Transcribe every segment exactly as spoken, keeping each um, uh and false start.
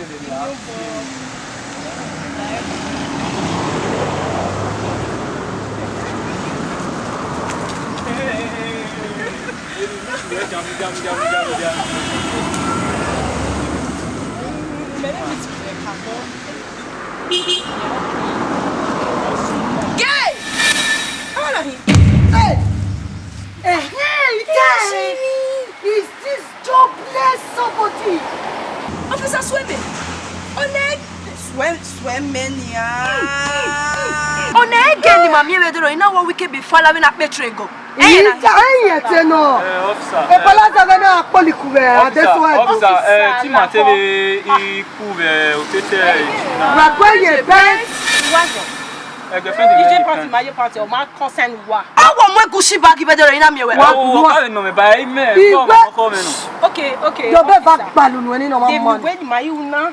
Gay! Hey! Hey! Hey! Is this jobless somebody? Officer Sueme, one, Sueme, Sueme nia. One again ni ma miẹn vbe doro, ina wo wike bi fala vbe na kpe train go. Ẹyẹ na. Iya, ẹyẹ te nọ. Eh, officer, eh, Ebola zẹgẹ na kpọliku vbe, officer, adesua. Officer, eh, ti ma te vbe ikhu vbe otete, eh, na. Wa gbe ye bẹn. Ẹgbẹfẹn de ije party ma ye party, ọ ma concern wa. Awọ mu egusi bag vbe doro, ina miẹn wẹ. Wa, wa. Ka vbe nọ mẹ ba ime. Igbe. Ọkọ mẹ nọ. Okay, okay. Yo be ba gbalu nu ni nọ ma. Demi mọ. Wẹ ni ma yu na.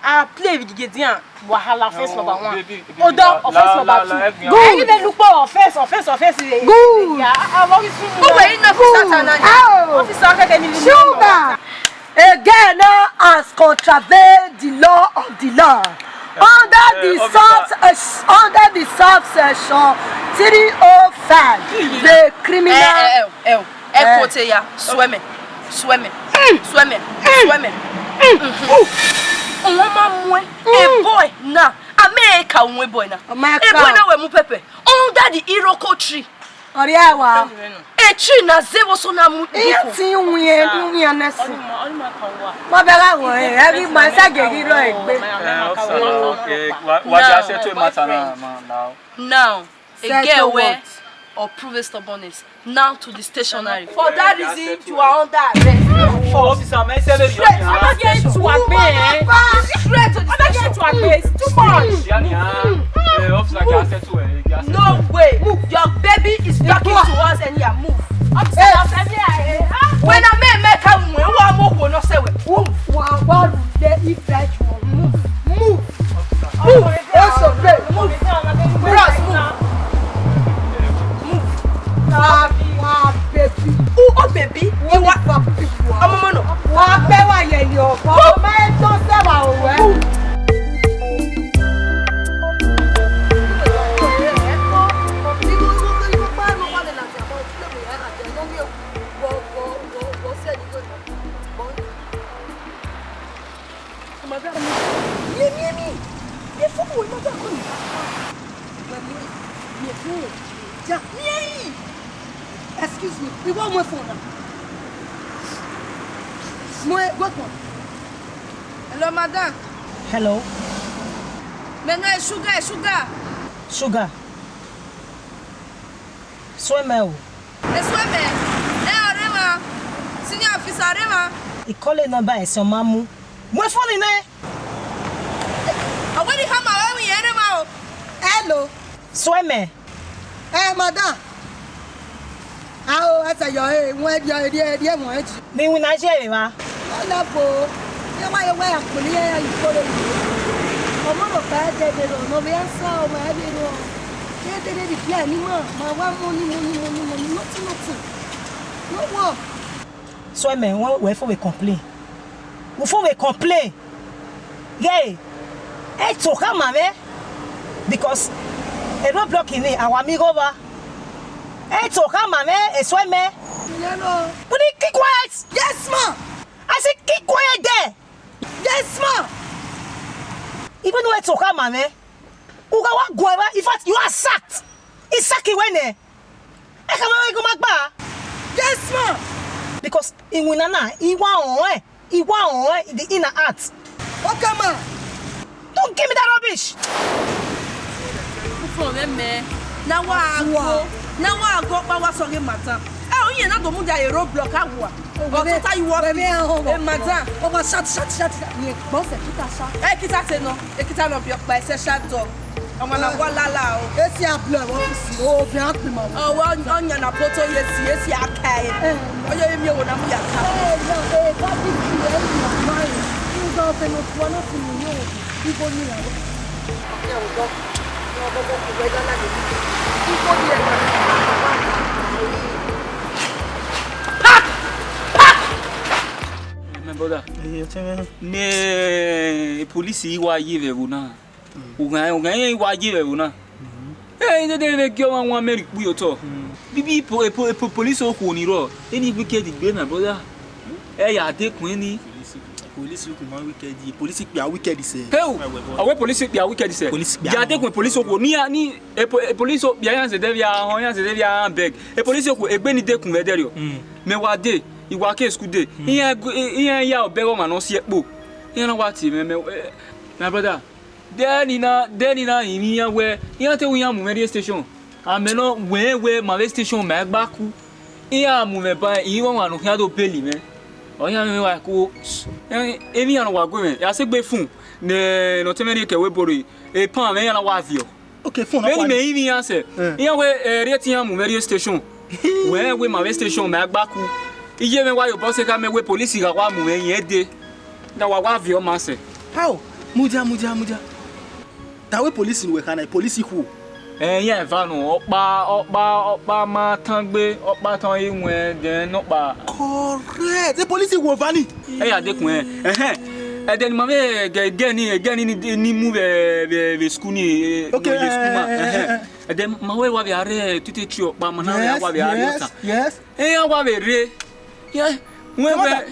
A play with Gideon. Wahala, offense number one. Baby, baby, Odo, la, offense la, number la, two. Good. Ẹni bẹ lukpọ, offense, offense, offense. Good. Ya, a, a, what is it? Uwe ina fi Satan na. Oh. Officer, kẹkẹ ni. Sugar. Again, now has contravened the law of the land. Eh, under the, eh, officer. Sub, uh, under the subsection three oh five, the criminal. Eh, eh, eh, eh. Ẹ quote ya, Sueme, Sueme, Sueme, Sueme. Ọmọ ma mu ẹ, e boy na, a mẹ ka mu e boy na. Ọ ma ka. E boy na wẹ mu pẹpẹ. Under the iroko tree. Ọrịa wa. E tree na ze vbọ so na mu. Iye ti wiẹn, wiẹn nẹsi. Ma bẹ gha wọ ẹ, ẹ ghi ma sa gẹ ghi rọ egbe. Eh, officer, okay. Wa, wa, now, just settle matter now, man, now. Now, a girl where or prove a stubbornness. Now to the stationery. For that reason, you are under arrest. Officer, man, say very straight. I'm not going to obey. Straight to the station. I'm not going to obey. It's too much. Yeah, yeah. Eh, officer, can I say to her? No way. Move. Your baby is talking to us and you are move. Officer, officer, yeah, eh, huh? When I make, make a move, who am I going to say? Move. Move. Move. Move. Move. Move. Bros, move. Move. Ah, ah, baby. Who, oh, baby? You want, ọmọ mọ nọ. Wa pẹ wa yẹ ni ọkọ. Ọmọ ẹ tọ sẹwa o wẹ. Madam, miẹn, miẹn, miẹn. Before we mother come in. Well, miẹn, miẹn phone. Ja, miẹn. Excuse me. We want my phone now. Mo, go on. Hello, madam. Hello. My name is Sugar, Sugar. Sugar. Sueme o. Esueme, ẹ ọre emwa, senior officer ọre emwa. I call a number ẹse ọ ma mu. Mu phone nẹ. Ọ wẹ ne I khama ruẹ emwi, ẹ rre emwa o. Hello. Sueme. Eh, madam. Ao, ẹsẹ yọ, eh, wẹ yọ, eh, rhie, rhie ẹmwẹ ji. Ne iwinna ye vbe evba? Ọ lẹ fo, iran wa ye wẹ akponi iran ya ikore yi. Ọmọ rhọkpa ẹdẹ vbe rrọọ, ne ọ vbe answer ọmwa ẹvbo rrọọ. Iran dede reply ne ima, ma wa money, money, money, money, nothing, nothing. No work. Sueme, wẹ, wẹ fo vbe complain. U fo vbe complain. Ghe, ẹ to khama mwẹ, because a roadblock ni, a wa miẹn igho vba. Ẹ to khama mwẹ, Esueme. Hello. Will you keep quiet? Yes, ma. I say keep quiet there. Yes, ma. Even though ẹ to khama mwẹ, u gha wa guan evba, in fact, you are sacked. I sack you when, eh? Ẹ khama mwẹ igho ma gba. Yes, ma. Because iwinna na, I wa rẹn, I wa rẹn in the inner heart. Okay, ma. Don't give me that rubbish. Ufọn mwẹ mẹ, na wa go, na wa go, pa wa sọ ghe madam. Ẹ, oyin na do mudia e roadblock a wa. Ọ tota you work. Wẹ mẹ ahọn. Eh, madam. Ọ wa shut, shut, shut, shut. Ye gbọ sẹ kita sha. Ẹ kita te nọ, ẹ kita nọ bi ọkpa ẹsẹ sha dog. Ọmọ na wa lala o. Esi a blow ẹmwẹ ọfisi, o bi a kpima. Ọ wa ọyan na poto ye si, esi a ka e. Eh. Ọ ye mi ewo na mu ya ka. Eh, no, eh, ka bi ki e ni ma e. Ni do fe no tuwa na fi mi yo. Ibo ni la. Ọkẹ o dọ. Ni ọbọ bọ ku wẹ da na de. Ibo ni ẹ. Pack! Pack! My brother. Hey, you tell me. Ne Police i wa ye vbe ẹvbo na. Oghan, oghan iran i wa ye vbe ẹvbo na. Ẹ, i dede vbe gie ọmwa wan mẹ rhie ikpio otọ. Bibi po, po, po, police okhuo ni rrọọ, eni wicked gbe, my brother. Ẹ ya dekun eni. Police okhuo ma wicked, police kpia wicked sẹ. Heu, ọ wẹ police kpia wicked sẹ. Police kpia. Ya dekun police okhuo, ni, ni, e po-, e police kpia iran zẹdẹ vbe a họn, iran zẹdẹ vbe a beg. E police okhuo, egbe ni dekun vbe ẹdẹrriọ. Mẹ wa dee, I wa ke school dee. Iran gu-, iran ya obọ ẹghẹ ọmwa ne ọ si ẹkpo. Iran na wa tie mwẹ, mẹ, eh, my brother. Deni na, deni na rinmwian iran wẹ, iran te wẹ iran mu mwẹ rrie station. Amẹ nọ wẹ wẹ ma vbe station ma gba ku. Iran mu mwẹ ba, I mwẹ ọmwa ne ọ khian do beli mwẹ. Ọ khian mwẹ wa ku. Emwi iran ne ọ wa gu mwẹ, ya sẹ egbe fun, ne, ne ọ te mwẹ rhie ke ẹvbo ebo rre, epan mwẹ iran na wa viọ. Okay, phone. Vbene mẹ rinmwian sẹ, iran wẹ, eh, rhie te iran mu mwẹ rrie station. Wẹ wẹ ma vbe station, ma gba ku. Iye mwẹ wa ye obọ sẹ kha mẹ wẹ police gha wa mu mwẹ rẹn dee. Na wa wa viọ ma sẹ. How? Mudia, mudia, mudia. Da wẹ police ne uwẹ kha na, police ikhuo. Eh, iran eva nọ, ọkpa, ọkpa, ọkpa ma tan gbe, ọkpa tan ye wẹn, then nọkpa. Correct. E police ikhuo eva ni. Ẹ ya dekun ẹn. Ẹhẹn. Ẹdẹ ne ima vbe gẹ, gẹ ni, gẹ ni, ni, ni mu vbe, vbe, vbe school ni, eh, okay, ne ọ ye school ma. Eh, eh, eh, ẹhẹn. Ẹdẹ ma wẹ wa vbe a rre tute tri ọkpa, ma na vbe a wa vbe a rre ọta. Yes, yes. Iran wa vbe rre. Yeah. Wẹ, wẹ,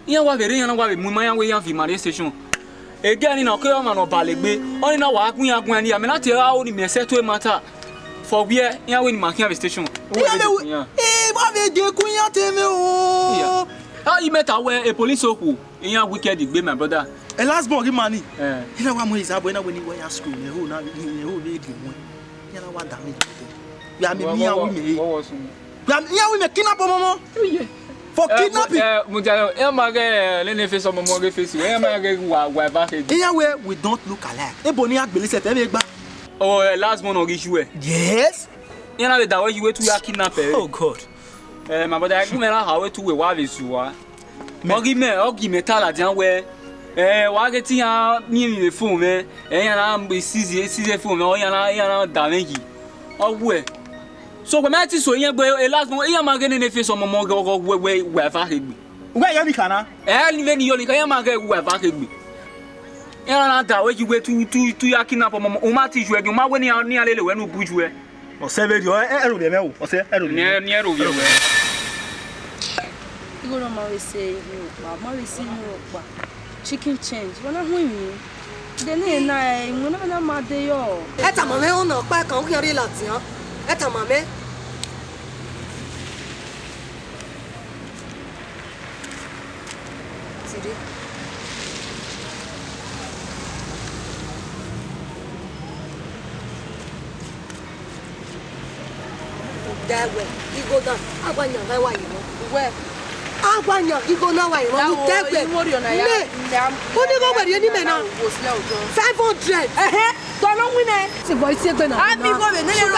iran wa vbe rre, iran na wa vbe mu ima, iran wẹ iran viọ ima rrie station. Egẹ ni na, ọ kere ọmwa ne ọ bale egbe. Ọni na wa gu iran guan ni, amẹ na tie ra oni mẹ sẹ to ma ta. For where, iran wẹ ne ima khian vbe station. Iran vbe, eh, wa vbe je ku iran te mwẹ o. Yeah. Ah, I mẹ ta wẹ, e police okhuo, iran wicked gbe, my brother. E last born ghi ma ni. Eh. Iran wa mu izabọ, iran wẹ ne I wẹ ya school, ne ho na, ne ho vbe gie wọn. Iran na wa da mwẹ jẹ. Ya mi, mi iran wi mẹ. What was, what was, what was, Ya, iran wi mẹ kidnap ọmọmọ. For kidnapping. Eh, Mudia, iran ma ghẹ, eh, nene face ọmọmọ ghe face wẹ, iran ma ghẹ wa, wa eva khe. Iran wẹ, we don't look alike. Ebo ne iran gbele sẹ, ẹfe vbe gba. Oh, eh, last born ọ ghi yu ẹ. Yes. Iran na vbe da wẹ yu wẹ te u ya kidnap ẹ. Oh God. Eh, my brother, ẹgu mwẹ na ha wẹ te uwẹ wa vbe zu wa. Ọ ghi mẹ, ọ ghi mẹ ta ladian wẹ, eh, wa ghe te iran miẹn emwi vbe phone mwẹ, eh, iran na seize, seize phone mwẹ, iran na, iran na da mwẹ yi. Ọ wẹ. So, wẹ ma te so iran gbe, e last born, iran ma ghẹ nene face ọmọmọ ghẹ, ọghọ wẹ, wẹ, wẹ eva khe gbe. Wẹ yọ ni kha na? Eh, ni vbene I yọ ni kha, iran ma ghẹ wẹ eva khe gbe. Iran na da wẹ yi wẹ te u, te u, te u ya kidnap ọmọmọ, u ma te yu ẹre, u ma wẹ ne iran, ne iran lele wẹ ne u bu yu ẹre. Ọsẹ vberriọ, ẹ, ẹ, ẹrhovbiẹ mwẹ o, ọsẹ, ẹrhovbiẹ mwẹ. Ni ẹ, ni ẹrhovbiẹ mwẹ. Igho na ma vbe sẹ inu ọkpa, ma vbe sẹ inu ọkpa. Chicken change, wẹ na hu emwi. De ne na, eh, imwẹ na na ma de yọ. Ẹ tama mwẹ ọna ọkpa kan, u khian rhie ladian. Ẹ tama mwẹ. Tiri. Dẹ wẹ, igho dan, a wa yan gha wa ye nọ. Wẹ. A wa yan igho na wa ye nọ, dẹ wẹ. Mẹ, u ni gho wẹ rhie ni mẹ na. Five hundred. Ẹhẹn. Tọ nọ winna. Ti vọ isi egbe na. Ami gho vbe nene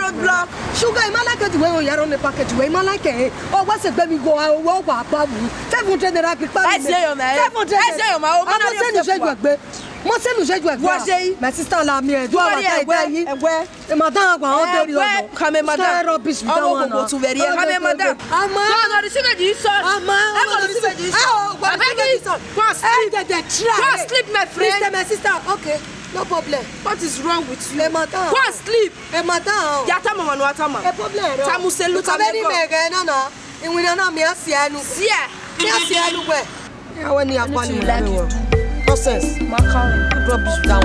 road block. Sugar, I ma like the way you are on the package. Where you are on the package, where you ma like it. Oh, what's a baby go? I will walk up. Five hundred naira, big. Ẹ zẹ yọ ma. Five hundred. Ẹ zẹ yọ ma. O ma na send you egbe. Mo send you egbe. What's it? My sister la mi e. Do what I tell you. Egbe. E madam gba o deri ọmọ. Khama madam. Style rubbish with that one. Ọmọ koko tu vẹri. Khama madam. Ama. Go and receive the Jesus. Ama. Go and receive the Jesus. Abeg, go and sleep. Go and sleep, my friend. Mister, my sister. Okay, no problem. What is wrong with you? E madam. Go and sleep. E madam. Ya tama manu atama. E problem. Tamu selu, tamu ego. Iwinna na, mẹ a si ẹnu. Si ẹ. Mẹ a si ẹnu wẹ. Iran wẹ ne iran kpa ni mwẹ vbe wọ. Nonsense. Rubbish down.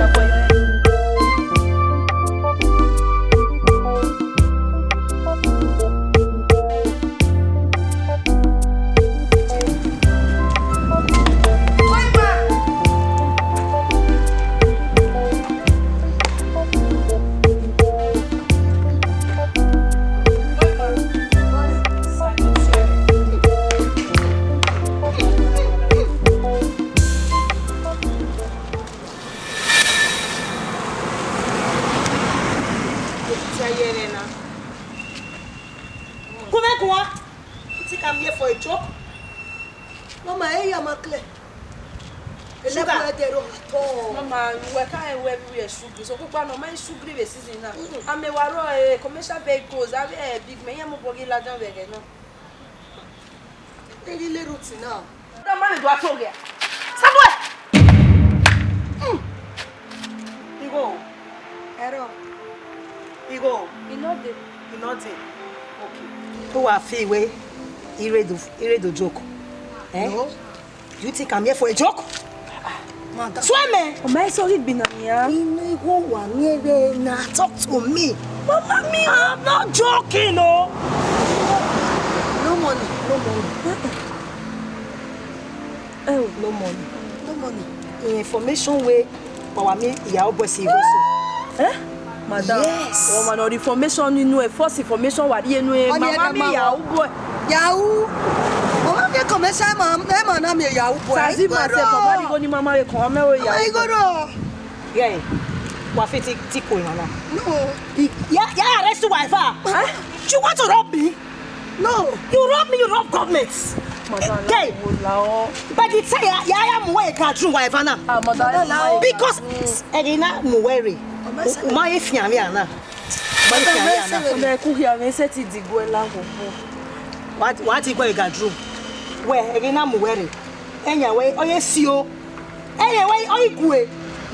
Kuvbe guan. You think I'm here for a joke? Mama, ẹ ya ma clear. Sugar. Eleven ẹdẹ ro at all. Mama, uwẹ ka rẹn wẹ vbe u ye sugri. So, kugba nọ, ma i sugri vbe season na. Mm-mm. Amẹ wa rrọọ, eh, commercial vehicles, avbe, eh, big men, iran mobọ ghi ladian vbe ẹghẹ na. Ẹ ghi le routine na. Ọmọ mi do ato gẹ. Samuel, Go. He no dey. He no dey. Okay. Who wa feel way? He ready, he ready to joke. Eh? No. Do you think I'm here for a joke? Madam. Swear me. Oh, my sorry, be na ya. Inu igho wa mi ebe na, talk to me. Mama mi, I'm not joking, oh. No money, no money. Oh. No money. No money. In information way, wa wa mi ya obo si iroso. Eh? Madam. Yes. Oh, man, the information you know, first information wa di enu e. Mama mi ya obo. Yahoo. Mama mi kọ mẹ sa ma, ẹ ma na mi yahoo boy. Sazi ma se for body go ni mama we kon, ame we ya. Ai go do. Yeah. Wa fit ti ko na. No. Ya, ya arrest wife ah. Huh? You want to rob me? No. You rob me, you rob government. Madam, okay. By the time ya, ya, ya mu we ka ju wife na. Ah, madam. Because ẹ ghi na mu we re. Ma ye fian mi ana. Ọmọ ẹkún hia mwẹ sẹ ti diguẹ la hoho. Wa, wa ti gbe ga dru. Wẹ, ẹghẹ na mu wẹ rre. Ẹyan wẹ, ọ ye si o. Ẹyan wẹ, ọ i gue.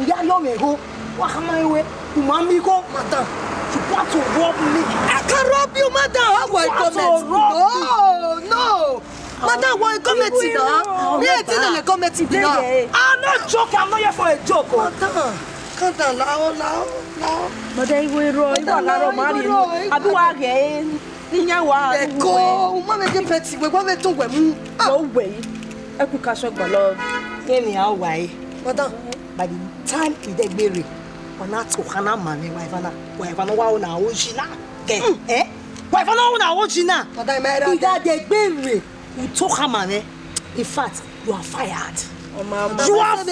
Iya yo me go. Wa khama we. U ma mi go. Madam, you want to rob me? I can rob you, madam. How will I comment? No, no. Madam, why you comment now? Me, I tell you, comment now. I'm not joking. I'm not here for a joke. Oh. Madam, calm down. Lao, lao, lao. Madam, iwe ro, iwa la ro ma ri. Abi wa ghe, iyan wa. Eko, u ma me je peti, we wa me tun we mu. Ah. Lo we. Ẹ ku ka sọ gbọlọ. Kí ni a wà yìí? Madam. By the time Idegbe rre, ọ na to khana ma mwẹ, wa eva na, wa eva na, wa na oji na. Ke, eh? Wa eva na, wa na oji na. Madam, ẹ ra. Idegbe rre. You talk am, man. In fact, you are fired. You are fired.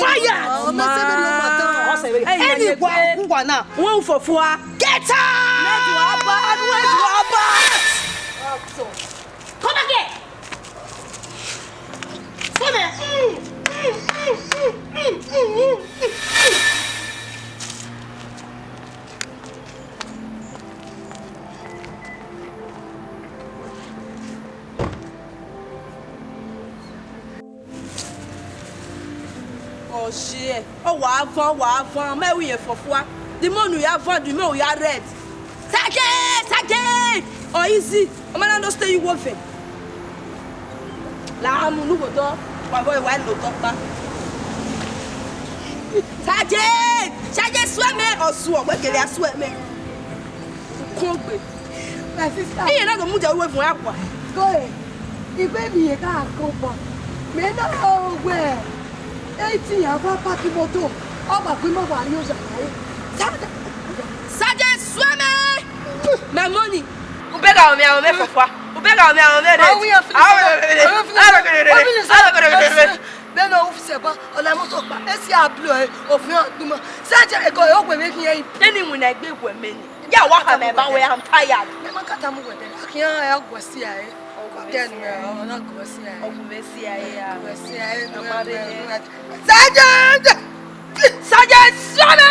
Ẹni wa ku wa na. Wọ́n fò fún wa. Get out! Come back here. Come here. Ọ ye, ọ wa van, ọ wa van, mẹ ru yẹn fọfua. The more u ya van, the more u ya red. Sergeant, sergeant, ọ easy. Ọ ma na understand you wo vẹ. La mu nu wo dọ, wa bọ wa lo dọ pa. Sergeant, sergeant, suẹ mẹ, ọ suọ, wẹ gele a suẹ mẹ. Ukun gbe. My sister. Iye na do mu de uwe vun akwa. Go ahead. Igbe mi ye ka ko pa. Me na o we. Eighteen ya wa park motor. Ọ ma gbe mo wa ri oja. Sergeant, suẹ mẹ. My money. U bẹghe aro mwẹ, aro mwẹ fọfua. U bẹghe aro mwẹ, aro mwẹ red. Aro mwẹ red. Aro mwẹ red. Aro mwẹ red. Bẹ́ẹ̀ ni, ó fi ṣẹ̀gbọ́n, ọ̀la mọ́tò pa, ẹ sì á blow ẹ, òfin ọdún mọ́. Ṣé ẹ jẹ́ ẹ̀gọ́ ẹ̀ ó pè mí kí ẹ yín? Ẹni wìn náà gbé ìwẹ̀ mi ni. Yà wá kà mẹ́ bá wẹ̀, I'm tired. Ẹ má kàtà mú wẹ̀ dẹ̀, a kì í hàn ẹ̀ ọgọ̀ sí ẹ̀. Ọgọ̀ sí ẹ̀, ọgọ̀ sí ẹ̀. Ọgọ̀ sí ẹ̀, ọgọ̀ sí ẹ̀. Sergeant! Sergeant, suẹ mẹ!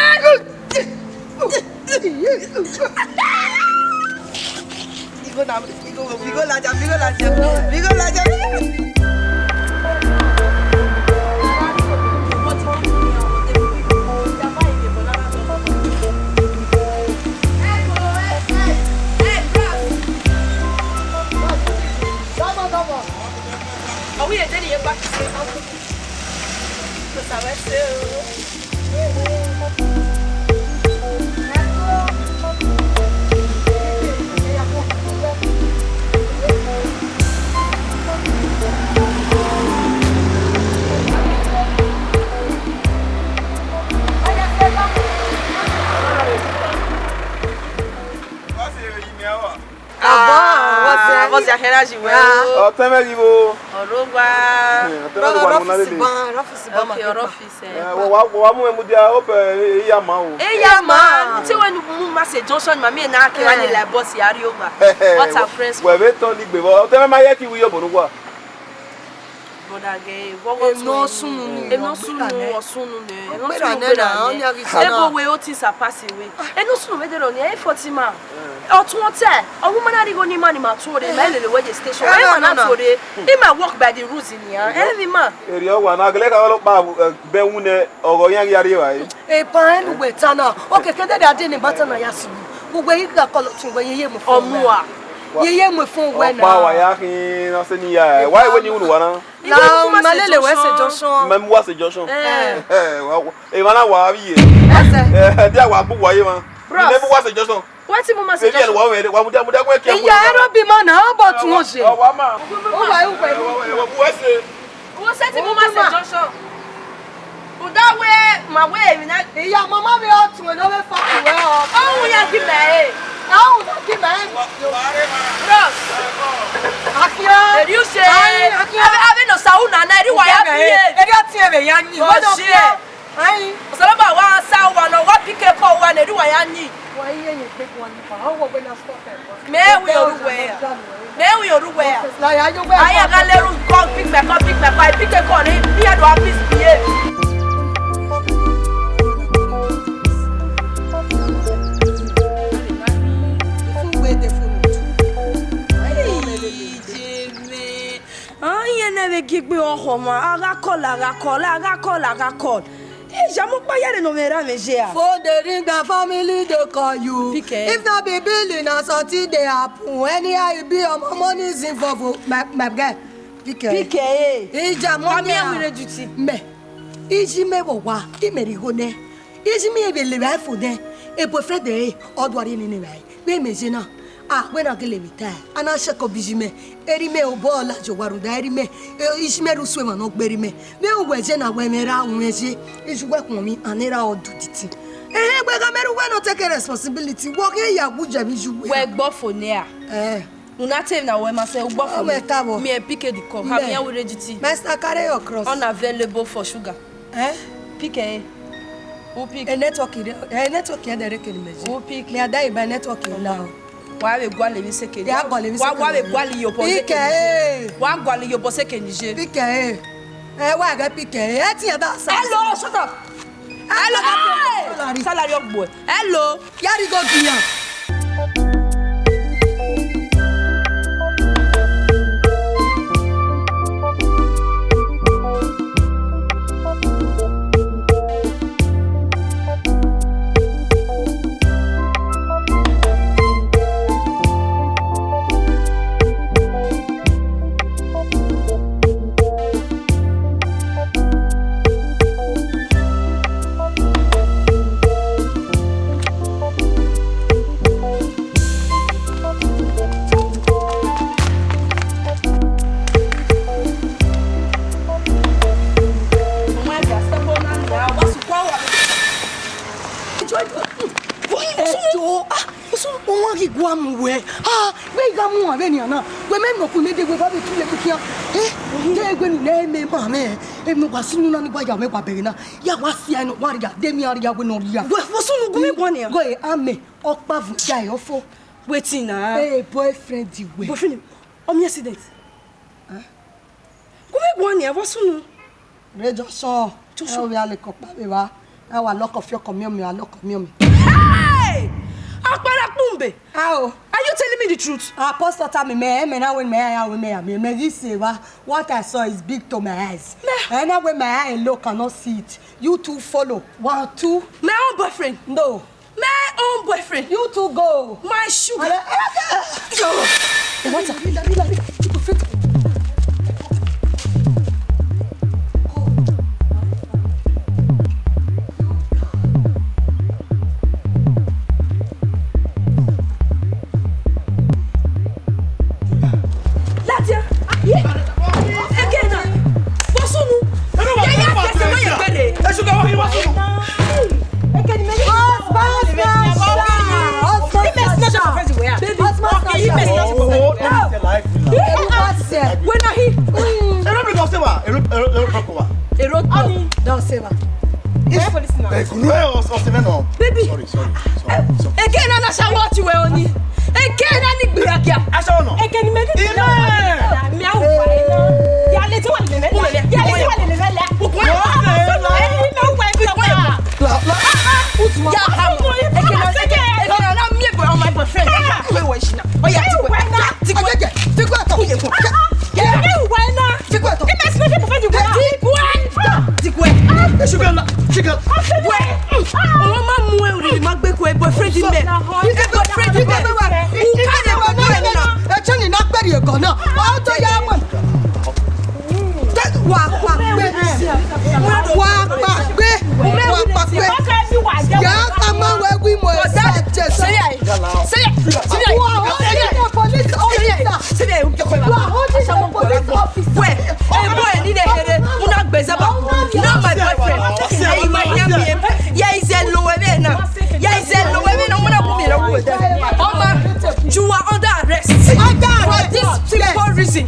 Bigo na, bigo, bigo laja, bigo laja, bigo laja. Are we a day in your back? Abọ, vbọzẹ? Vbọzẹ a kherha yi wẹ o? Ọtẹn mwẹ ghi vbo? Ọrọgba. Ọtẹn mwẹ ghi vbo? Ọrọfisi ban, ọrọfisi ban ma. Okay, ọrọfisi. Eh, wa, wa, wa mu mwẹ mudia, hope, eh, e ya ma o. E ya ma, te wẹ ne u mu ma sẹ junction ma, mi na ke wa ni la bus ya rrie owa. What a friends. Wẹ vbe tọn ni gbe vbọ, ọtẹn mwẹ ma ye ki wi yo bọ ne uwa. Brother gẹ, vbọ vbọ. Enọ sunu ni, enọ sunu, ọ sunu nẹ, enọ sunu gberra nẹ. Ebo wẹ o ti sa pass away. Enọ sunu vbe dẹrọ ni, e forty ma. Ọtuẹn ọtẹn, ọ wu ma na rhie igho ne ima ni ma tuorre, ma lele wẹ ye station. Ẹ ma na tuorre. Ima work by the rules nian. Ẹ vbe ima. Erriọ wa na, gele ka ọlọkpa bẹ wu nẹ, ọghọ iran ghi a rrie evbare. Epa ẹn ne uwẹ ta na, okeke dede a de ne ba ta na ya sunu. Uwẹ i gha kọlọ tun wẹ yeye mu fun wẹ. Ọmua. Yeye mu fun wẹ na. Ọkpa wa ya khin na sẹ ne I ya. Wa wẹ ne I ru ne uwa na. La ma lele wẹ sẹ junction. Mẹ mu wa sẹ junction. Eh. Eh, wa, wa, emwa na wa vbiẹ. Ẹsẹ. Eh, dia wa bu wa ye mwa. Bros. Mẹ mu wa sẹ junction. Wetin mu ma sẹ junction? Wa mudia, mudia wẹ kia. Iya, ero bi ma na, ọ bọ tun o je. Ọ wa ma. Uwẹ, uwẹ. Wa bu wa sẹ. Wo sẹ ti mu ma sẹ junction. Uda wẹ, ma wẹ emwi na. Iya, mama vbe ọ tun, no vbe fa tu wẹ ọ. Ọ wu ya gi mẹ e. Ọ wu ya gi mẹ e. Bros. Akia. Eri u se. Akia. Ave, ave no sa u na na, eri wa ya bi e. Eri ọ tie vbe ya yin. Wẹ no shie. Ayin. Osanobua wa sa uwa nọ, wa pick call uwa ne, eri wa ya yin. Wa iye yin gbe guan ni pa, ọ wọ gbe na stop ẹ. Mẹ wi oru wẹ ya. Mẹ wi oru wẹ ya. Aye gha leru, come pick my call, pick my call, I pick a call, eh, me I do have peace behave. Aye ne vbe gie egbe ọkhọ ma, a gha call, a gha call, a gha call, a gha call. Ija mu kpa yare ne ọ mwẹ ra mwẹ ye a. Phone dey ring and family dey call you. Pick e. If na be billing na something dey happen. Anyhow e be, ọmọ money is involved. My, my guy, pick e. Pick e. Ija mu. Come here, we ready to. Mẹ. Iji mẹ vbe owa, imẹ rhie igho nẹ. Iji mẹ vbe lele evbare fo nẹ. E boyfriend ẹre, ọ do rhie nene evbare. Vbe mẹ ye na, a wẹ na gele vbe tae, a na check up iji mẹ, erha mẹ obọ ladian owa rhunmwuda erha mẹ, e, iji mẹ rre usun emwa ne ọ gbe erha mẹ. Vbe uwẹ ye na wẹ mwẹ ra wẹ ye, iju wẹ khuọnmwi, a na ra ọ do the thing. Ẹhẹn, wẹ gha mẹ rre uwẹ ne ọ take responsibility, wẹ ọ khian ya wu ye vbe iju wẹ. Wẹ gbọ fo nẹ a? Eh. U na te emwi na wẹ ma sẹ, u gbọ fo. Ọ mwẹ ta vbọ. Mẹ pick the call, ha mẹ, mẹ ya wẹ ready to. Master, carry your cross. Unavailable for sugar. Eh? Pick e. Who pick? E network re, e network ẹdẹ rre kene mẹ ye. Who pick? Mẹ a da iba network na o. Wa vbe gualọ emwi sẹ kene. Ya gualọ emwi sẹ kene. Wa, wa vbe gualọ iyobọ sẹ kene. Pick e. Wa gualọ iyobọ sẹ kene ye. Pick e. Eh, wa ghẹ pick e. E tiẹn da sa. Hello, shut up. Hello. Salary. Salary ọ gbe. Hello. Ya rhie igho gi iran. Eto, ah, ọmwa ghi gua mu wẹ. Ah, vbe I gha mu uan vbenian na, wẹ mẹ nọ ku mẹ de wẹ ba vbe tu lele khian. Eh, de wẹ ne u nẹ mẹ ma mwẹ, emwi ne uwa sunu na ni wa ya mwẹ wa bẹghe na, ya wa sia nọ wa ria, de emwi a ria wẹ ne ọ ria. Wẹ vbọ sunu gu mwẹ guan nian. Ghe amẹ, ọkpa vu ya e ọfo. Wetin na? Eh, boyfriend wẹ. Boyfriend? Ọ miẹn accident? Gu mwẹ guan nian, vbọ sunu? Rre Johnson, Johnson. Ẹ o vbe a leke ọkpa vbe evba, a wa lọkọ fiọkọ miẹn ọmọ, a lọkọ miẹn ọmọ. Hey! Akpara kpumbe! How? Are you telling me the truth? Apostle tell me, mẹ, mẹ na wẹ mẹ ya wẹ mẹ ya, mẹ, mẹ ghi sẹ evba. What I saw is big to my eyes. Mẹ. Ẹ na wẹ my eye alone cannot see it. You two follow. One, two. My own boyfriend. No. My own boyfriend. You two go. My sugar. Yo. What? Ladian, ye, ekena, vbọ sunu, ya ya kẹsẹ ma ye gbẹre. Ekeni mẹ ye. Husband snatcher. Husband snatcher. Baby, husband snatcher. Wẹ na hi. Ero bi dọ sẹ wa. Ero, ero, ero kọ wa. Ero kọ. Dọ sẹ wa. Police na. Eh, kunu e o, o se me no. Baby. Sorry, sorry, sorry, sorry. Eke na na sha watch we oni. Eke na ni gbira kia. Aso no. Eke ni me ni. Ime. Mi a wo pa ina. Ya le ti wa le me. Ya le ti wa le me la. Wo se la. Eke na wa pa. Ya ha mo. Eke na, eke na na mi e boy, my boyfriend. We we shina. Oya, ti we. Ti we. Ti we to. Ya. Ti we to. Ti we. Ti we. Sugar, sugar. Wẹ, ọmọ ma mu ẹ, oriri ma gbe kue boyfriend mẹ. Ike ne wa, ike ne wa na na, ẹchẹ ni na kpẹrriẹ egọ na. Ọ to ya mọ. Wa, wa gbe. Wa, wa gbe. Wa, wa gbe. Ya ka ma wẹ wi mo ẹsẹ Jesu. Wa holding the police officer. You are holding the police officer. Wẹ, ebo eni ne here, una gbẹzẹ ba. Now my boyfriend. Hey, my yam yam. Yeah, is a low way now. Yeah, is a low way now. Una ku mi na ku we. Oma, you are under arrest. Under arrest. For this simple reason.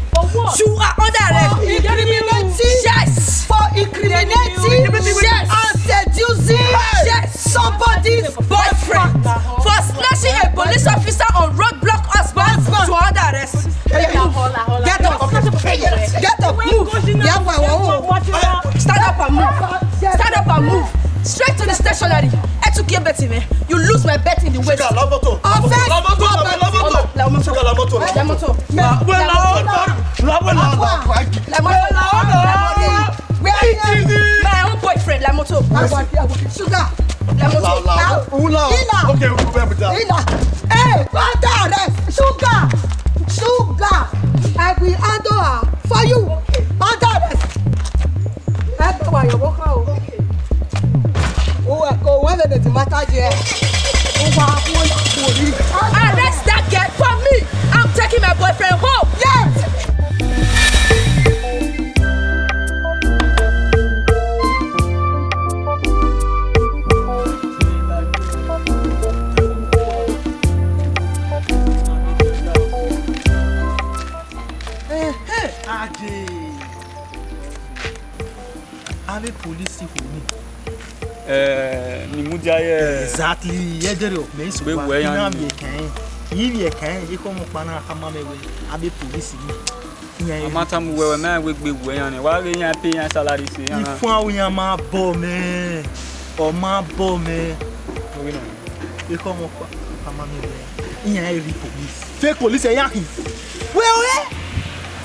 You are under arrest. For incriminating. Yes. For incriminating. Yes. And seducing. Yes. Somebody's boyfriend. For snatching a police officer on roadblock husband. Husband. You are under arrest. Get up. Get up. Move. Yeah, why, why, why? Stand up and move. Stand up and move. Straight to the stationery. Ẹ tún kí ẹ bẹ́tì mi. You lose my bet in the waist. Ṣúgà, la mọ́tò. Offense. La mọ́tò, la mọ́tò. La mọ́tò. Ṣúgà, la mọ́tò. La mọ́tò. La wẹ la la. La wẹ la la. La mọ́tò. Where are you? My own boyfriend, la mọ́tò. Ṣúgà. La mọ́tò. La, la. Ula. Ila. Okay, we go back with that. Ila. Hey, under arrest. Ṣúgà. Ṣúgà. I will handle her for you. Under arrest. Ẹ gbẹ wa yọ vbọ khan o. O wa ko wẹ vbe ti mata je. O wa ko na ko ri. Arrest that girl for me. I'm taking my boyfriend home. Yes. Aje. Avbe police khuo ni. Eh, ni mudia ye. Exactly. Ye dere o, me isu. Wẹ wẹ yan na ni. Vbe kẹn. Yi vbe kẹn, ye ko mo pa na khama mẹ wẹ. Avbe police ni. Iran a ma tama uwẹ wẹ, mẹ wẹ gbe wẹ yan nẹ. Wa ghe iran pay iran salary sẹ iran na. Ifuan ru iran ma bọ mẹ. Ọ ma bọ mẹ. Orí nọ. Ekhọe ọmọ ọkpa, a ma miẹn wẹ iran i re police. Fake police, ẹyan khin. Wẹ ọre?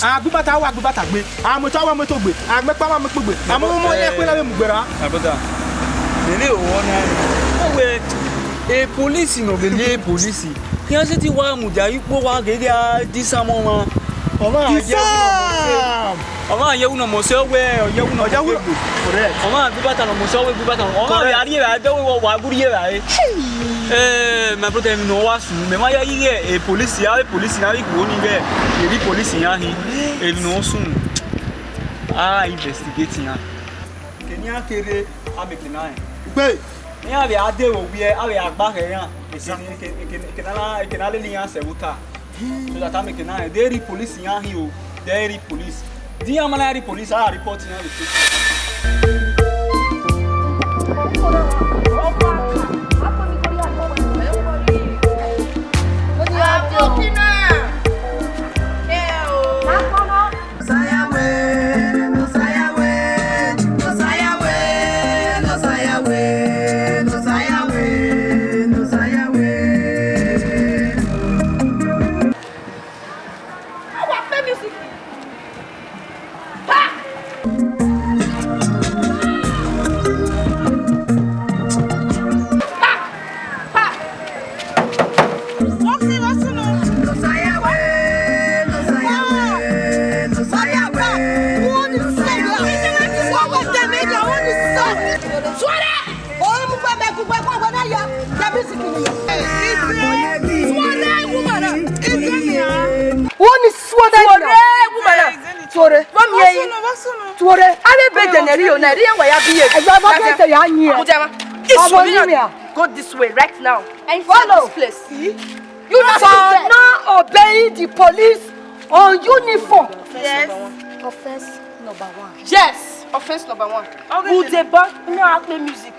A gbe ibata, a wa gbe ibata gbe. A mu eto, a wa mu eto gbe. A mu ẹkpa, a wa mu ẹkpa gbe. A mu ọmọ ẹkpa na vbe mu gberra. My brother, lele owọ na. Wẹ e police nọ, lele e police. Iran sẹtin wa mudia ikpo wa ghe gha disarm ọmwa. Ọmwa ye disarm. Ọmwa ye wu ne ọ mose wẹ, ọ ye wu ne ọ mose gbe. Correct. Ọmwa gbe ibata ne ọ mose wẹ gbe ibata. Ọmwa ya rhie vbe ẹdẹ wẹ wa gu rhie vbe. Eh, my brother, emwi ne ọ wa sunu, mẹ ma ya ighẹ e police, avbe police na ghi gbe oni ighẹ, e re police iran hin, emwi ne ọ sunu. A investigate iran. Kene iran kere, a make na rẹn. Gbe. Iran vbe a deghẹ owiẹ, a vbe a gba khẹ iran. Eke, eke, eke, eke na, eke na lele iran sẹ vbe ota. So that a make na rẹn. De re police iran hin o. De re police. Di iran ma na re police, a report iran vbe station. Wọ́n ní sọ́dá yìí. Tuore, woman na. Tuore. Tuore. Avbe ebe dẹ ne ẹre yo na, ẹre iran wa ya biẹ. Ẹ ya ba ke te ya yin. Mudia ma. Ọmọ ni mi a. Go this way right now. And follow this place. You not for not obeying the police on uniform. Yes. Offense number one. Yes, offense number one. Ude ba na play music.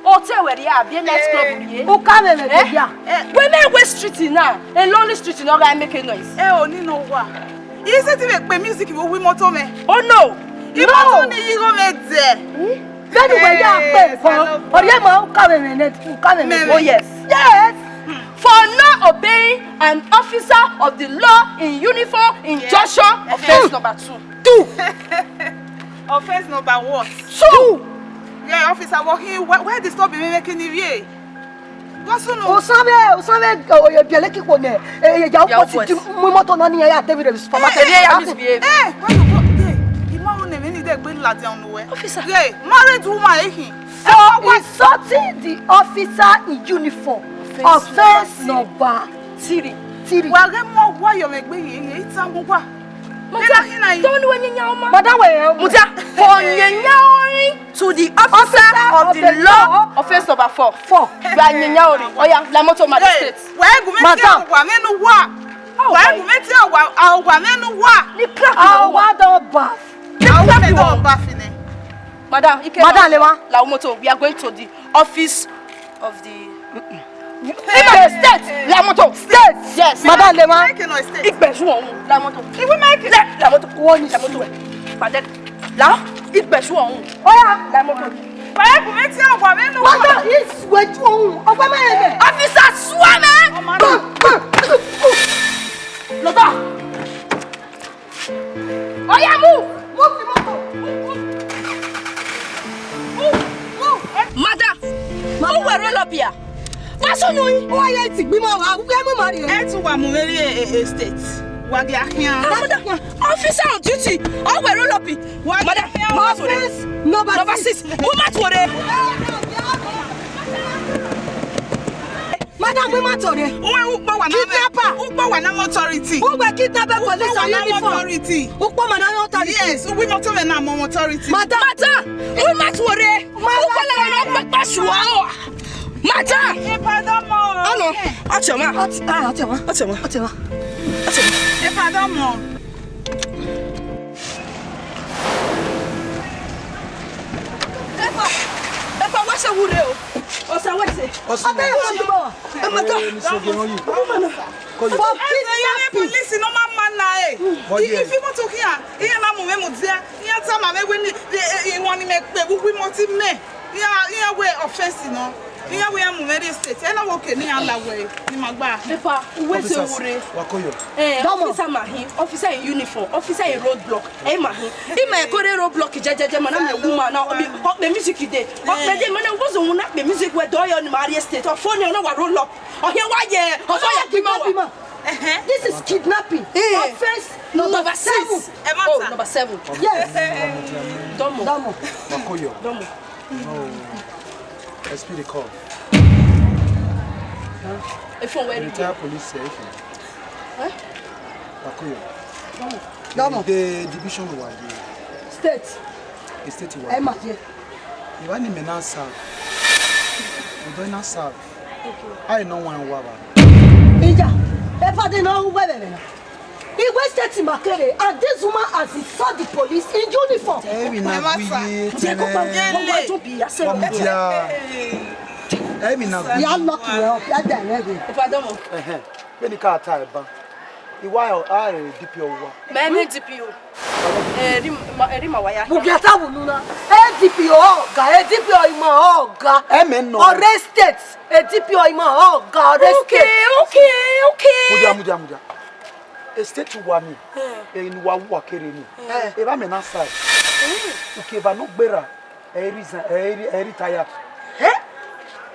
Hotel wẹ rhie, abi night club rhie? U ka vbe vbe ya. Wẹ mẹ wẹ street na, a lonely street na, ọ gha make noise. Ẹ o ni no wa. I sẹtin vbe kpe music vbe uwu imọto mwẹ. Oh no. Imọto ni yi igho mwẹ dẹ. Vbene uwẹ ya kpe vbọ, ọ rhie ma u ka vbe vbe nẹ, u ka vbe vbe. Oh yes. Yes. For not obeying an officer of the law in uniform in junction, offense number two. Two. Offense number what? Two. Yeah, officer, what he, why, why disturb me making it here? What's on? Osanvbe, Osanvwe, o, o, biẹlẹ kikpo nẹ, e, ya Your opposite, voice. Mu imoto na ni ya, ya David Davis supermarket. Hey, hey, I misbehave. Hey, why you go there? Ima wo ne mẹ ni de gbe ladian nuẹ. Officer. Hey, married woman, eh, him. For insulting the officer in uniform. Offense number three. Three. Wa ghe mu wa yo me gbe ye, ye ita mu wa. Madam, don't do any yaoma. Madam, we, um, Mudia, for nyenyaorin to the officer of the law, offense number four. Four. You are nyenyaorin. Oya, la motor, Madam. Hey, State. Wa gu me ti Madam. Wa me nu wa. Oh, wa my. Gu me ti wa, wa me nu wa. The clerk. Our one don baff. The clerk don baff in. Madam, ike Madam, lewa. La motor, we are going to the office of the Ima state, la motor. State. Yes. Madam, lewa. Make no state. Igbezu ohun, la motor. Iwe make. La, la motor. Wo ni la motor. Pade. La, igbezu ohun. Oya, la motor. Pade ku me ti agua me nu. Madam, is weju ohun. Ọgbẹ ma yẹ mẹ. Officer, sue me. Lọta. Oya, move! Move the motor! Move, move! Move! Move! Madam, who were roll up here? What's on you? Who are you to be my wife? We are married. Ẹ tún wà mú mi rí e, e, e state. Wà á di àhíán. Ah, madam, officer on duty. Who were roll up here? Wà á di Madam, àhíán. Number six. Number six. Who might worry? Madam, we ma tore. Uwe ukpo wa na kidnapper. Ukpo wa na authority. Uwe kidnapper police and uniform. Authority. Ukpo ma na authority. Yes, uwe motor we na mo authority. Madam, madam, we ma tore. Ukpo na na papa shuwa. Madam. E pardon mo. Ano, ọtẹ ma. Ọtẹ, ah, ọtẹ ma. Ọtẹ ma. Ọtẹ ma. E pardon mo. Epa, epa, wa se wure o. Osa wa se. Osa. Abẹ yo mo. Ẹ ma tọ. Ẹ, ni so ge wọn yi. Kọ yi. For kidnapping. Police no ma ma na e. Bọ ye. If you want to hear, iye na mu me mu dia. Iye ta ma me we ni, e, e, iwọn ni me pe, wu wi mo ti me. Iye, iye we offense no. Iye we mu me re state. Ẹ na wo ke ni ala we, ni ma gba. Epa, uwe se wure. Wa ko yo. Eh, officer ma hin, officer in uniform, officer in roadblock. Ẹ ma hin. Ima e kore roadblock jejeje, ma na mẹ woman na, ọ kpe music de. Ọ kpe de, ma na wo zo na kpe music we do yo ni ma rrie state. Ọ fo ni ọ na wa roll up. Ọ hia wa ye, ọ fo ya kidnap ma wa. This is kidnapping. Eh. Offense number six. Ẹ ma ta. Oh, number seven. Yes. Domo. Domo. Makoyo. Domo. No. S P dey call. If you were retired police, eh, if you. Huh? Makoyo. Domo. Domo. The division wa ye. State. The state wa. Ẹ ma ye. Ìwà ni mẹ na serve. Ọdọ na serve. Ai no wan wa ba. Ija, e pardon no wẹ vbe na. Iwe state ma kere, and this woman has insulted the police in uniform. Ẹ mi na gbe ye tẹrẹ. Wa dia. Ẹ mi na gbe. Ya lock you up, ya da rẹ. Epa Domo. Ẹhẹn. Vbene I ka ta ẹban. Iwa a re D P O wa. Mẹ ne D P O. Eri ma, eri ma wa ya. Mu gia ta vbe unu na. A D P O ọga, A D P O ima ọga. Ẹ mẹ nọ. Ọre state, A D P O ima ọga, ọre state. Okay, okay, okay. Mudia, mudia, mudia. E state wa ni. Eh. E ni wa wa kere ni. Eh. E ba mẹ na sa. Eh. Ukeva no gbera. Ẹ i resign, ẹ i re, ẹ i retire. Eh?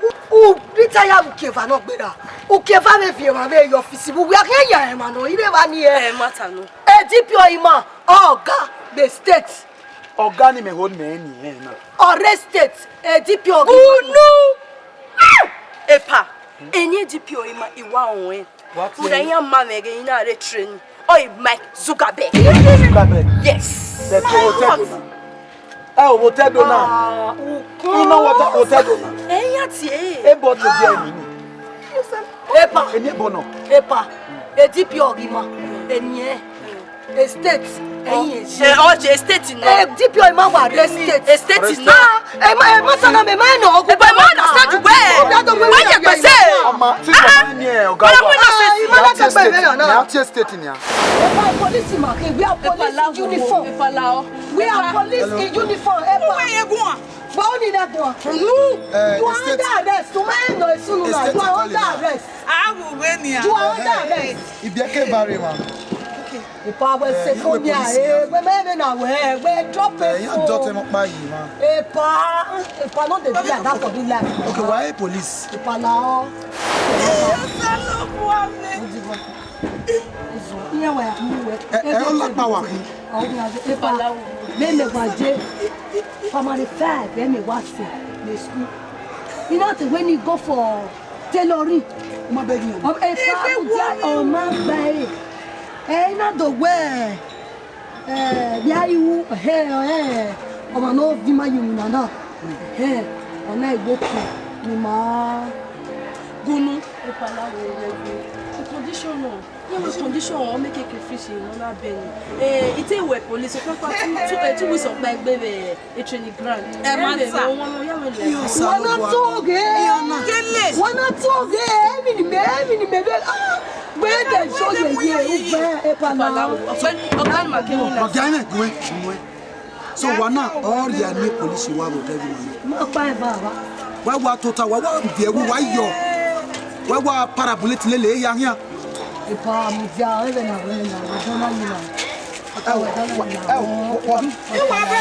U, u retire Ukeva nọ gbera. Ukeva vbe viọ emwa vbe ye ọfisi vbe uwẹ khian ya emwa nọ, ire vba ni ẹ. Ẹ ma ta nọ. A D P O ima, ọga vbe state. Ọga ni mẹ ho mẹ ni ẹ na. Ọre state, A D P O ima. Unu! Ah! Epa, eni A D P O ima, I wa rẹn. Rhunmwuda iran ma mwẹ ghe I na rre training. Ọ i Mark Zuckerberg. Zuckerberg? Yes. Ẹ to vbe otọ Ẹdo na. Ẹ o vbe otọ Ẹdo na. Ah, ukun. I na vbe otọ, otọ Ẹdo na. Ẹ ya tie. Ebo to di ẹni ni. Epa. Eni ebo nọ. Epa. A D P O ima. Eni ẹ. A state, ẹyin ẹ ṣe. Ẹ, ọ ṣe state nọ. A D P O ima wa rre state. A state nọ. Ah, ẹ ma, ẹ ma sọ na mẹ, ma nọ ọgụ. Ẹ ma understand wẹ. Why you say? Ọmọ, tí kò ní ẹ, ọ̀gá wa. Ah, ima na state. Ni a tie state ni a. Epa police ma ke, we are police in uniform. Epa la o. We are police in uniform. Epa. Uwe ye guan. Bọ ni na guan. You are under arrest. O ma nọ esunu na. You are under arrest. Awu we ni a. You are under arrest. Ibi eke bare ma. Okay. Epa, we se phone ya, eh, we me me na we, we drop a phone. Eh, ya drop them up by you, man. Epa, epa. I no dey do like that for real life. Okay, why police? Ipalao. Iye wa ya mu we. Ẹ, ẹ, ọ lakpa wa khin. Ipalao. Me me wa je. Primary five, me me wa se. Me school. You know the when you go for tailoring. Ma bẹ ni. Ọ, ẹ, pa, ọ ma gba e. Ẹ, you know the way. Eh, vbe a ru, eh, eh, ọmwa ne ọ viọ ima ye unu na na. Eh, ọ na egbe okun ne ima gunu. Epalawo, condition nọ. Iye condition ọ make crayfish nọ na bẹ ni. Eh, ite wẹ police, ọ kpa two, two, eh, two weeks ọkpa egbe vbe, eh, training ground. Eh, matter. Wẹ na to ghe. Wẹ na to ghe. Emwi ni mẹ, emwi ni mẹ vbe, ah. Wẹ de so yeye, uvẹ, epalawo. Ọgbẹni, ọgbẹni Makeni na. Ọgbẹni, guen, guen. So, wa na, all the new police wa vbe ọdẹ vbe mama. Ma kpa eva, eva. Wa wa tota, wa wa viẹ, wa wa yọ. Wa wa parabulate lele ya hian. Epa, mudia, ẹvẹ na, ẹvẹ na, ẹvẹ na, ẹvẹ na.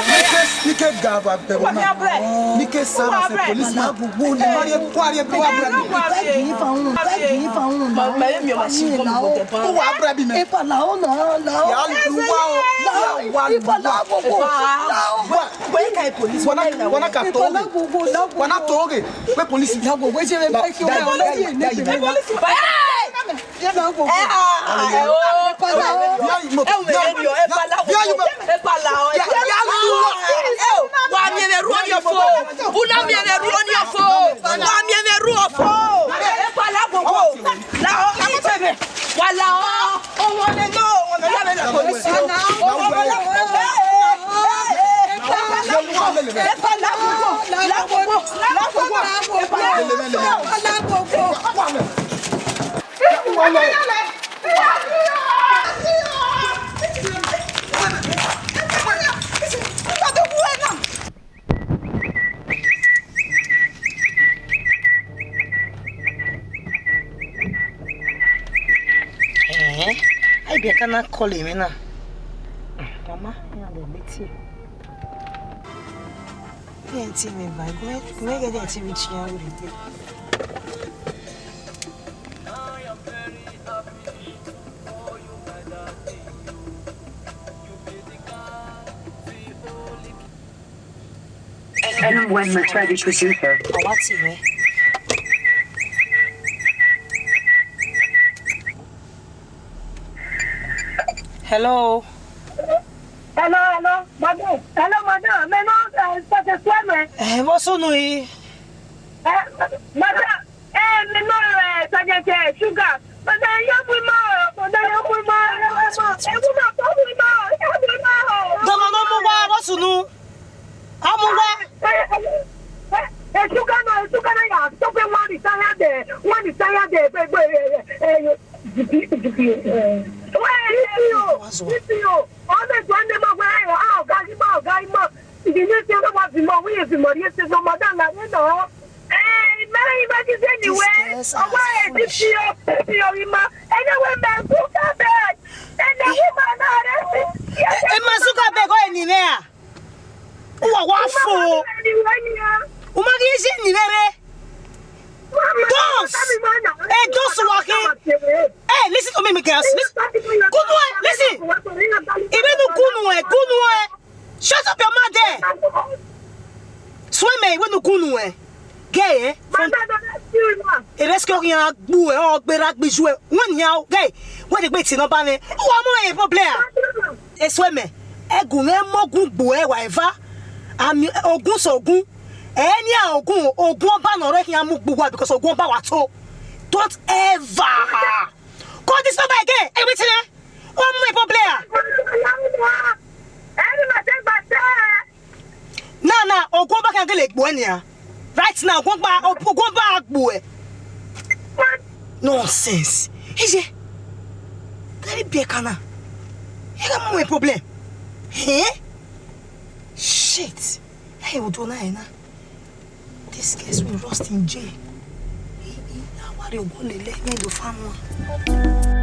Nike, nike ga ba bẹ wọ na. Nike serve as a policeman. Ẹ ma rhie kua rhie kua brẹ mi. Uwa brẹ bi mẹ. Ya lu wa o. Ya wa lu wa. Wa, wa na ka to. Wa na to ge. Pe police. Wa miẹn vbe rhuọ ni ọfo. U na miẹn vbe rhuọ ni ọfo. Wa miẹn vbe rhuọ ọfo. Epalawo. Lao. Wa lao. Ọmọ nẹ nọ, ọmọ nẹ ya vbe la police. Epalawo. Epalawo. Eh, I be kana call him na. Mama, ya be meeting. Iran tie mwẹ ba, gu mwẹ, gu mwẹ ghe iran tie mwẹ iran wẹ. N one must try this producer. Ọ wa tie mwẹ. Hello. Hello, hello, madam. Hello, madam. Mẹ nọ, eh, sẹkẹ suẹ mẹ. Eh, vbọ sunu i? Eh, madam, eh, mẹ nọ, eh, sẹkẹ sugar. Madam, ya mu ima, madam, ya mu ima, ya mu ima. Eh, ima, ya mu ima, ya mu ima. Dọmọ ne ọ mu uwa, vbọ sunu. Ọ mu uwa. Eh, eh, eh, sugar nọ, sugar nọ, ya, stop it, one retire there, one retire there, but, but, eh, eh, eh, Wẹ, D P O, D P O, ọ na tuẹ ne ma wẹ, a ọga ghi ma, ọga ghi ma. Ìdí ní ṣe ló wá bímọ, wí yẹn bímọ, yẹn ṣe ló mọ dáná yẹn nọ. Ẹ, ìmẹ́rẹ́ yìí bá ti dé nìwé, ọwọ́ ẹ̀ D P O, D P O yìí ma. Ẹni wẹ́ mẹ́ Zuckerberg, ẹni wẹ́ mẹ́ náà rẹ̀ sí. Ẹ ma Zuckerberg, ọ eni rẹ a? Uwa wa fo. Ẹni wẹ́ ni a. U ma ghi ye eni rẹ rre. Dos! Eh, dos wa khin. Hey, listen to me, my girls. Listen. Gunu ẹ, listen. Iwẹ ne u gunu ẹ, gunu ẹ. Shut up your mouth there. Suẹ mẹ, iwẹ ne u gunu ẹ. Gẹ ẹ. Erẹsikẹ ọghe iran gbu ẹ, ọ gbe ra gbe ju ẹ. Wẹ nian gẹ. Wẹ de gbe tie nọmba mwẹ. Uwa mu ẹ problem a? Esuẹmẹ, ẹgu mwẹ mọ ogun gbo ẹ wa eva. Ami ogun sẹ ogun. Ẹ nian ogun, ogun ọba ne ọ rre khian mu gbe uwa because ogun ọba wa to. Don't ever call this number again. Everything, eh? Ọ mu problem a? Na, na, ogun ọba khian gele gbo ẹ nian. Right now, ogun ọba, ogun ọba gbo ẹ. Nonsense. Iye. Tari biẹ kana. Ẹ gha mu problem. Eh? Shit. Hey, odo na ena. This case will rust in jail. I, I, I worry ogun lele me do farm one.